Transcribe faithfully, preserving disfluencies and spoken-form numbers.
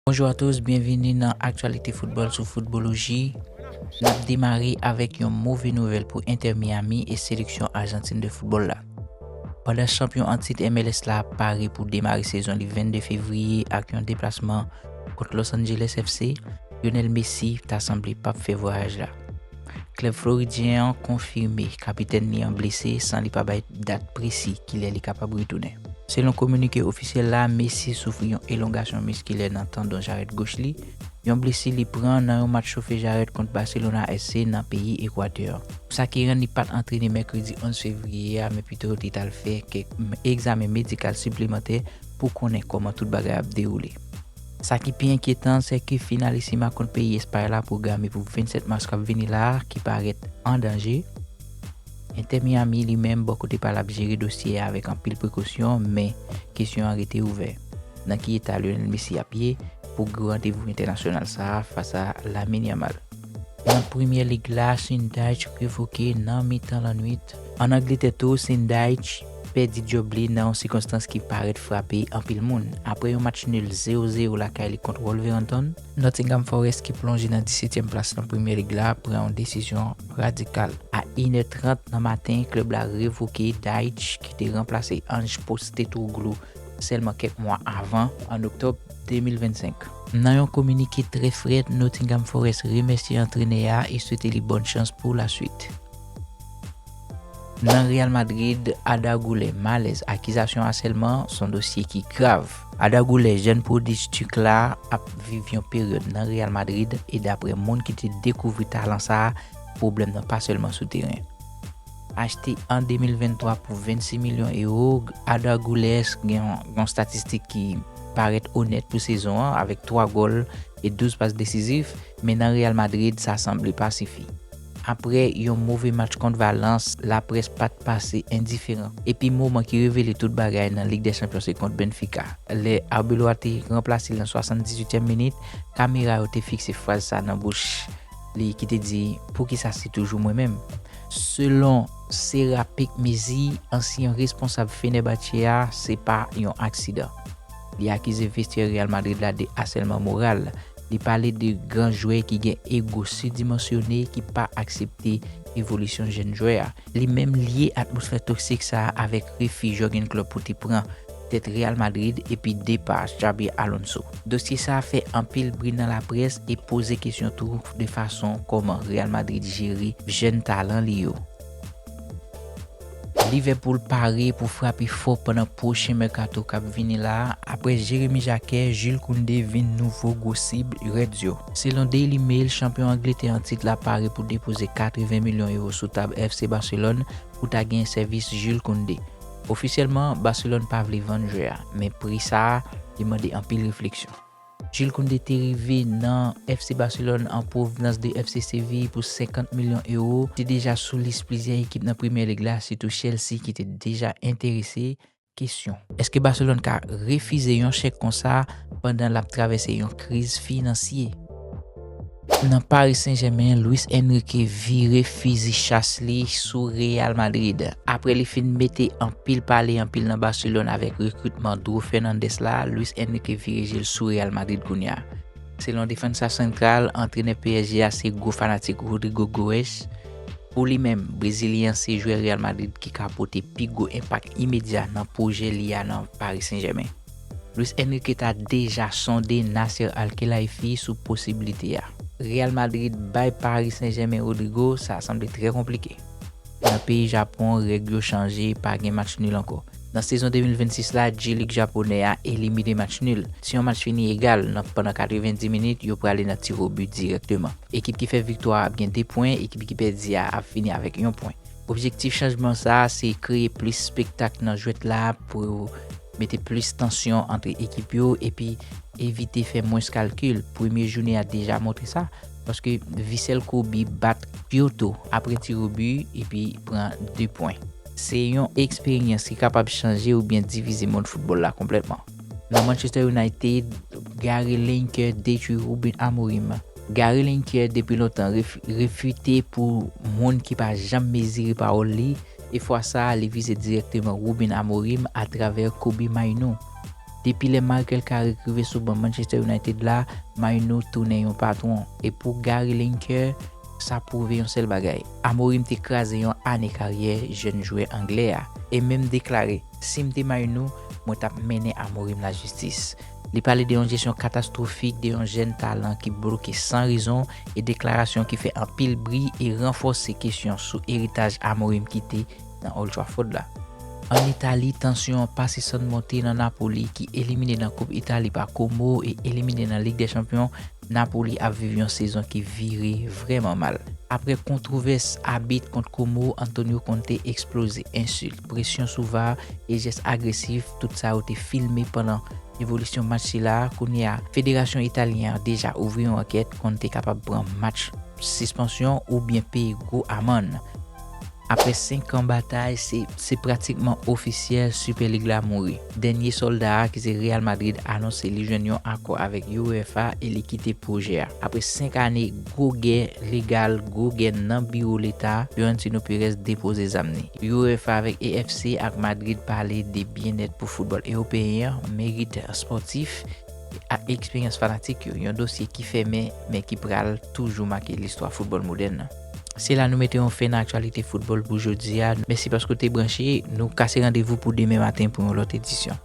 Bonjou a tous, byenvini nan aktyalite foutbòl sou Footballogy. N ap demare avèk yon move nouvèl pou Inter Miami e seleksyon Ajantin de foutbòl la. Pandan chanpyon an tit M L S la ap pare pou demare sezon li vennde fevriye ak yon deplasman kont Los Angeles F C, Lionel Messi ta sanble p ap fè vwayaj la. Klèb floridyen an konfime kapitèn li an blese san li pa bay dat presi kilè li kapab retounen. Selon kominike ofisyèl la, Messi soufri yon elongasyon miskilè nan tandon jarèt goch li, yon blesi li pran nan yon match chofe jarèt kont Barcelona S C nan peyi Ekwatè. Sa ki rann li pa t antrene mèkredi onz fevriye a, men pito li t al fè kèk m- egzamen medikal siplemantè pou konnen kòman tout bagay ap dewoule. Sa ki pi enkyetan, se ke Finalissima kont peyi Espay la pwograme pou vennsèt mas k ap vini la a, ki parèt an danje. Inter Miami li menm, bò kote pa l, ap jere dosye a avèk anpil prekosyon, men kesyon an rete ouvè. Nan ki eta Lionel Messi ap ye pou gwo randevou entènasyonal sa a fas a Lamine Yamal? Nan Premyè Lig la, Sean Dyche revoke nan mitan lannwit. Ann Angletè tou, Sean Dyche pèdi djòb li nan yon sikonstans ki parèt frape anpil moun. Apre yon match nil zewo zewo lakay li kont Wolverhampton, Nottingham Forest, ki plonje nan disetyèm plas nan Premyè Lig la, pran yon desizyon radikal. A inè trant nan maten, klèb la revoke Dyche, ki te ranplase Ange Postecoglou sèlman kèk mwa avan, an oktòb de mil vennsenk. Nan yon kominike trè frèt, Nottingham Forest remèsye antrenè a e swete li bòn chans pou laswit. Nan Real Madrid, Arda Güler malèz akizasyon asèlman, s on dosye ki grav. Arda Güler, jèn pwodij tik la, ap viv yon peryòd nan Real Madrid e, daprè moun ki te dekouvri talan sa a, pwoblèm nan pa sèlman sou teren. Achte an de mil venntwa pou vennsis milyon ewo, Arda Güler gen yon, yon statistik ki parèt onèt pou sezon an, avèk twa gòl e douz pas desizif, men nan Real Madrid, sa sanble pa sifi. Apre yon move match kont Valence, laprès pa t pase endiferan. Epi moman ki revele tout bagay nan Lig dè Chanpyon se kont Benfica. Lè Arbeloa te ranplase l nan swasanndizuityèm minit, kamera yo te fikse fraz sa nan bouch li ki te di, "Poukisa se toujou mwen menm?" Selon Serap Mezi, ansyen responsab Fenerbahçe a, se pa yon aksidan. Li akize vestyè Real Madrid la de asèlman moral. Li pale de gran jwè ki gen ego sidimansyone ki pa aksepte evolisyon jèn jwè a. Li menm lye atmosfè toksik sa a avèk refi Jürgen Klopp pou te pran tèt Real Madrid epi depa Xabi Alonso. Dosye sa a fè anpil bri nan laprès e poze kesyon tou de fason kòman Real Madrid jere jèn talan li yo. Liverpool pare pou frape fò pandan pwochen mèkato k ap vini la a. Apre Jérémy Jacquet, Jules Koundé vin nouvo gwo sib Reds yo. Selon Daily Mail, chanpyon Angletè an tit la pare pou depoze katreven milyon ewo sou tab F C Barcelone pou ta gen sèvis Jules Koundé. Ofisyèlman, Barcelone pa vle vann jwè a, men pri sa a, li mande anpil refleksyon. Jules Koundé te rive nan F C Barcelone an pwovenans de F C Séville pou senkant milyon ewo. Te deja sou lis plizyè ekip nan Premyè Lig la, sitou Chelsea ki te deja enterese. Kesyon: èske Barcelone ka refize yon chèk konsa pandan l ap travèse yon kriz finansye? Nan Paris Saint-Germain, Luis Enrique vire fizi chas li sou Real Madrid. Apre li fin mete anpil pale anpil nan Barcelone avèk rekritman Dro Fernandes la, Luis Enrique vire je l sou Real Madrid kounye a. Selon Defensa Central, antrenè P S G a se gwo fanatik Rodrygo Goes. Pou li menm, Brezilyen an se jwè Real Madrid ki ka pote pi gwo enpak imedya nan pwojè li a nan Paris Saint-Germain. Luis Enrique ta deja sonde Nasser Al-Khelaifi sou posiblite a. Real Madrid bay Paris Saint-Germain Rodrygo, sa sanble trè konplike. Nan peyi Japon, règ yo chanje, pa gen match nil ankò. Nan sezon de mil vennsis la, J-League japonè a elimine match nil. Si yon match fini egal nan pandan katrevendi minit, yo prale nan tirobi dirèkteman. Ekip ki fè viktwa a ap gen de pwen, ekip ki pèdi a ap fini avèk yon pwen. Objektif chanjman sa a se kreye plis spektak nan jwèt la pou mete plis tansyon ant ekip yo epi evite fè mwens kalkil. Premye jounen an deja montre sa, paske Vissel Kobe bat Kyoto apre tirobi epi pran de pwen. Se yon eksperyans ki kapab chanje oubyen divize mond foutbòl la konplètman. Nan Manchester United, Gary Lineker detwi Ruben Amorim. Gary Lineker depi lontan ref- refite pou moun ki pa janm mezire pawòl li, e fwa sa a, li vize dirèkteman Ruben Amorim atravè Kobe Mainoo. Depi lè Michael Carrick rive sou ban Manchester United la, Maïnou tounen yon patwon. E pou Gary Lineker, sa pwouve yon sèl bagay. Amorim te kraze yon ane karyè jèn jwè anglè a. E menm deklare, "Si m te Maïnou, mwen t ap mennen Amorim lajistis." Li pale de yon jesyon katastwofik de yon jèn talan ki bloke san rezon e deklarasyon ki fè anpil bri e ranfòse kesyon sou eritaj Amorim kite nan Old Trafford la. Ann Itali, tansyon an pa sisann monte nan Napoli ki elimine nan Koup Itali pa Como e elimine nan Lig dè Chanpyon. Napoli ap viv yon sezon ki vire vrèman mal. Apre kontwovès abit kont Como, Antonio Conte eksploze. Ensilt, presyon sou var e jès agresif, tout sa yo te filme pandan evolisyon match sila. Kounye a, federasyon italyen an deja ouvri yon ankèt. Conte kapab pran match sispansyon oubyen peye gwo amann. Apre senk an batay, se, se pratikman ofisyèl, Super Lig la mouri. Dènye sòlda a, ki se Real Madrid, anonse li jwenn yon akò avèk UEFA e li kite pwojè a. Apre senk ane gwo gè legal, gwo gè nan biwo leta, Florentino Perez depoze zam ni. UEFA avèk AFC ak Madrid pale de byennèt pou foutbòl ewopeyen an, merit spòtif, ak eksperyans fanatik yo, yon dosye ki fèmen, men ki pral toujou make listwa foutbòl modèn nan. Se la nou mete yon fen nan aktyalite foutbòl pou jodi a. Mèsi paske w te branche. Nou kase randevou pou demen maten pou yon lòt edisyon.